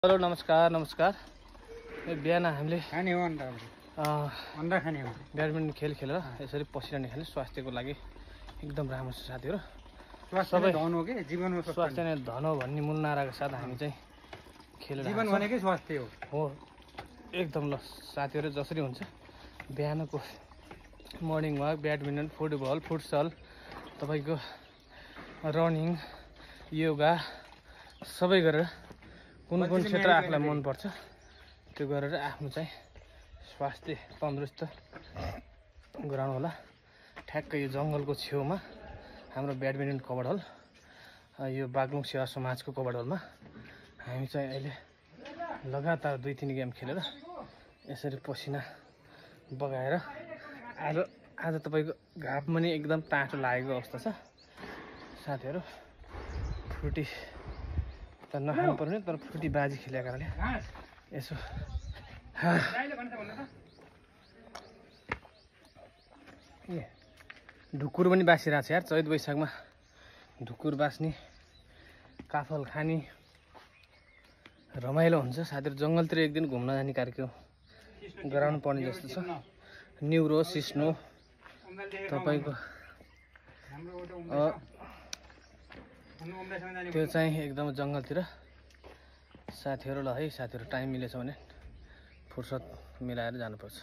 Hello नमस्कार बिहान हामीले खाने हो अन्डा खाने हो। ब्याडमिन्टन खेलेर यसरी पसिना निकाल्ने स्वास्थ्यको लागि एकदम राम्रो छ साथीहरु। सबै धन हो के जीवन हो। स्वास्थ्य नै धन हो भन्ने मूल नाराको साथ हामी चाहिँ खेलेर जीवन भनेकै स्वास्थ्य हो एकदम। ल साथीहरु, जसरी हुन्छ बिहानको morning walk, badminton, football, futsal, तपाईको रनिङ, योगा सबै गरेर कुन क्षेत्र आफूलाई मन पर्छ त्यो गरेर आफ्नो चाहिँ स्वास्थ्य तन्दुरुस्त गराउनु होला। ठ्याक्कै यो जंगलको छेउमा हाम्रो ब्याडमिन्टन कभर हल, यो बागलुङ सेवा समाजको कभर हलमा हामी चाहिँ अहिले लगातार 2-3 गेम खेलेर यसरी पसिना बगाएर आज तपाईको घाम पनि एकदम तातो लागेको अवस्था छ साथीहरु। फ्रुटी त नखानु पर्ने, तर फ्रुटी बाजी खेलेको कारणले यसो ढुकुर पनि बासिरहेको छ यार। चैत वैशाखमा ढुकुर बास्ने, काफल खाने रमाइलो हुन्छ साथीहरु। जंगलतिर एक दिन घुम्न जाने कार्यक्रम गराउनु पर्ने जस्तो छ। न्युरो सिस्नो तपाईको त्यो चाहिँ एकदम जंगलतिर साथीहरु। ल है साथीहरु, टाइम मिलेछ भने फुर्सद मिलाएर जानुपर्छ।